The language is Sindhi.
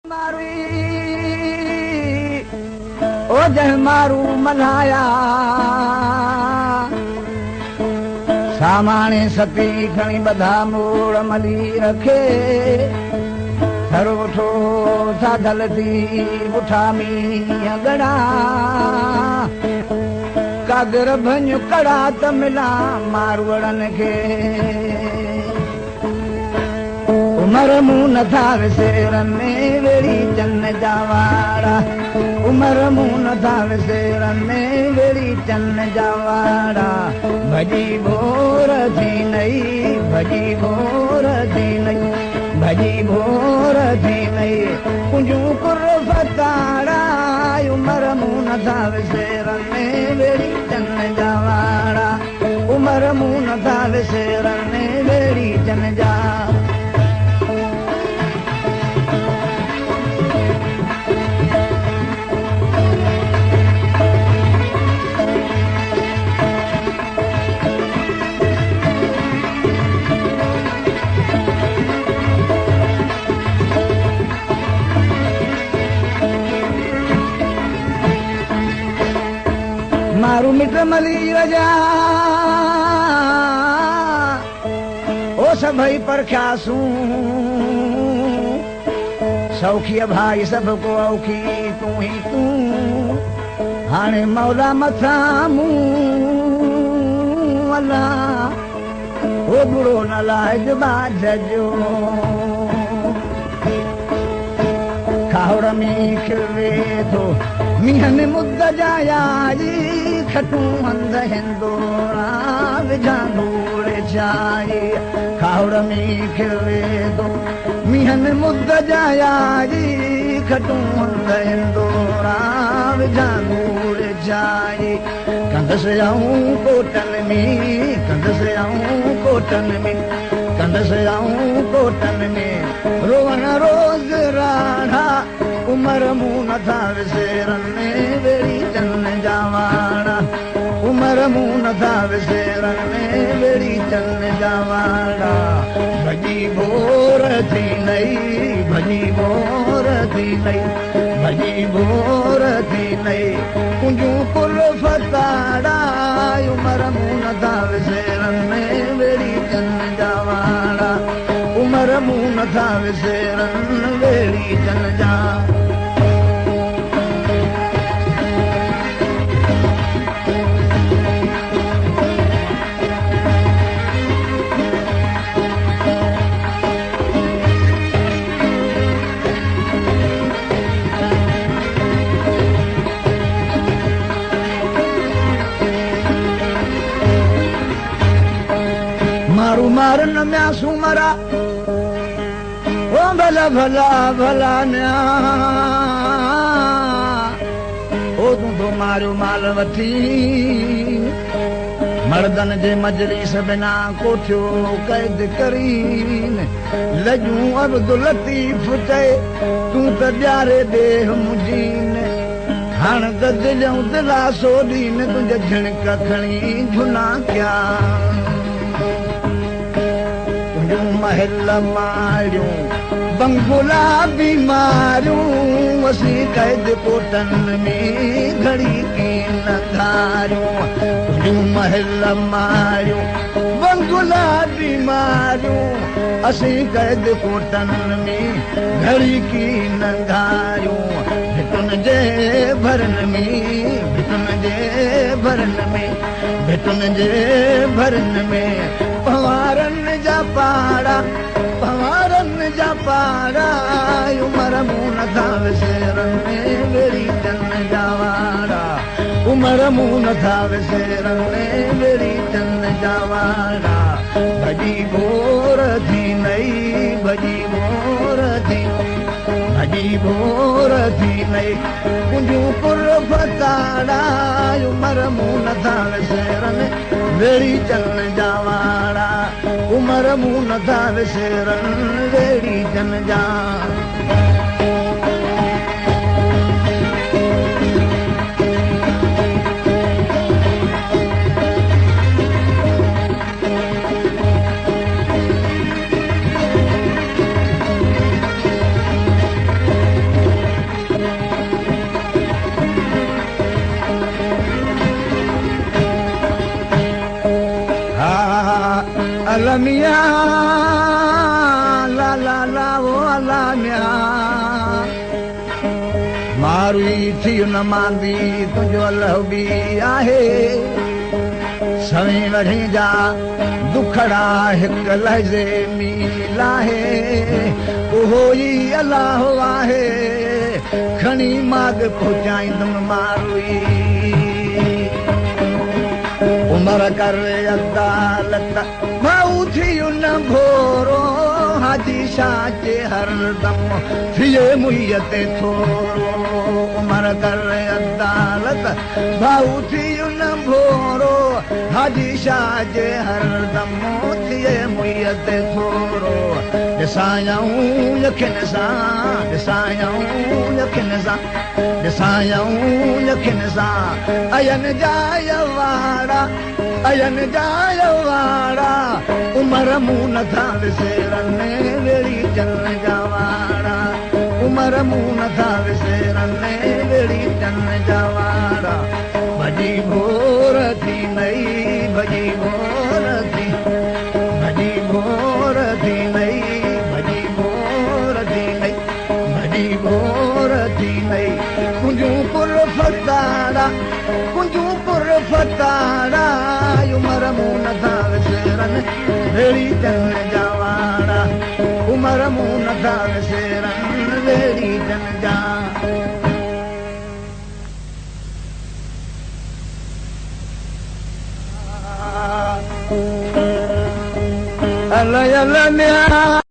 او جنهن مارو ملهايا، ساماڻي ستي کڻي ٻڌا موڙ ملي رکي، ٿر وٺو ساڌل ٿي بٺا مينهن ڳڙا، ڪاگر ڀڃ ڪڙا ته ملان ماروئڙن کي. عمر مون نٿا وسيرن ۾ ويڙي چن جا واڙا، عمر مون نٿا وسيرن ۾ ويڙي چن جا واڙا، ڀڄي ڀور ٿي نئي، ڀڄي ڀور ٿي نئي، ڀڄي ڀور ٿي نئي، ڪنجون ڪر فتاڙا، عمر مون نٿا وسيرن ۾ ويڙي چن جا واڙا، عمر مون نٿا وسيرن ۾ ويڙي چن جا. مارو مٽ ملي وجا، او سڀئي پرکياسون، سوکيء ڀائي سڀ ڪو اوکي تون ئي تون، هاڻي مولا مٿان مون الا او ٻڙو نه لاهج ٻاجهه جو. کاهوڙ ۾ کلي ٿو مينهن مد جا ياري، کٽون هنڌ هندورا وجهان ڌوڙ ڇائي. کاهوڙ ۾ کلي ٿو مينهن مد جا ياري، کٽون هنڌ هندورا وجهان ڌوڙ ڇائي. ڪندس آئون ڪوٽن ۾، ڪندس آئون ڪوٽن ۾، ڪندس آئون ڪوٽن ۾ روئڻ روز راڙا، عمر مون نٿا وسيرن ۾ ويڙي چن جا واڙا، عمر مون نٿا وسيرن ۾ ويڙي چن جا واڙا، ڀڄي ڀور ٿي نئي، ڀڄي ڀور ٿي نئي، ڀڄي ڀور ٿي نئي، ڪنجون ڪل فتاڙا، عمر مون نٿا وسيرن ۾ ويڙي چن جا واڙا، عمر مون نٿا وسيرن ويڙي چن جا. مارو مار نه مياسون مرا، او ڀلا ڀلا ڀلا نيا، او تون ٿو ماريو مال وٺي، مردن جي مجلس بنا ڪوٺيو قيد ڪرين. لڄون عبدل لطيف چئي تون ته ڏياري ڏيهه منهنجين، هاڻ ته دليون دلاسو ڏين، تنهنجي جهڻڪ کڻي جهنا ڪيا. تنهنجون محل ماڙيون بنگلا بيماريون، اسين قيد ڪوٽن ۾ گهڙي ڪين ڌاريون. تنهنجون محل ماڙيون بنگلا بيماريون، اسين قيد ڪوٽن ۾ گهڙي ڪين ڌاريون. ڀٽن جي ڀرن ۾، ڀٽن جي ڀرن ۾، ڀٽن جي ڀرن ۾ پوارن جا پاڙا، پوارن جا پاڙا، عمر مون نٿا وسيرن ۾ ويڙي چن جا واڙا، عمر مون نٿا وسيرن ۾ ويڙي چن جا واڙا، ڀڄي ڀور ٿي نئي، ڀڄي ڀور ٿي، ڀڄي ڀور ٿي نئي، ڪنجون ڪر فتاڙا، عمر مون نٿا وسيرن ويڙي چن جا واڙا، عمر مون نٿا وسيرن ويڙي چن جا. الميا لا لا لا او الميا ماروي ٿي نه ماندي تنهنجو الله به آهي. سوين ورهين جا دکڙا هڪ لحظي ۾ لاهي. اهو ئي الله آهي، کڻي ماڳ پهچائيندم ماروي. عمر ڪر عدالت ڀائو ٿي نه ڀورو، حاجي شاهه جي هردم ٿئي منهن تي ٿورو. عمر ڪر عدالت ڀائو ٿي نه ڀورو، حاجي شاهه جي هردم ٿئي منهن تي ٿورو. ڏسايائون اکين سان، ڏسايائون اکين سان، ڏسايائون اکين سان اين جا واڙا، اين جا واڙا. عمر مون نٿا وسرن ويڙي چن جا واڙا، عمر مون نٿا وسرن ويڙي چن جا واڙا. ڀڄي ڀور ٿي نئي، ڀڄي ڀور ٿي، ڀڄي ڀور ٿي نئي، ڀڄي ڀور ٿي نئي، ڀڄي ڀور ٿي نئي. ڪنجون پر فتاڙا، ڪنجون پر فتاڙا. عمر مون نٿا وسرن ويڙي چن جا واڙا، عمر مون نٿا وسرن ويڙي چن جا. ال ال ميا.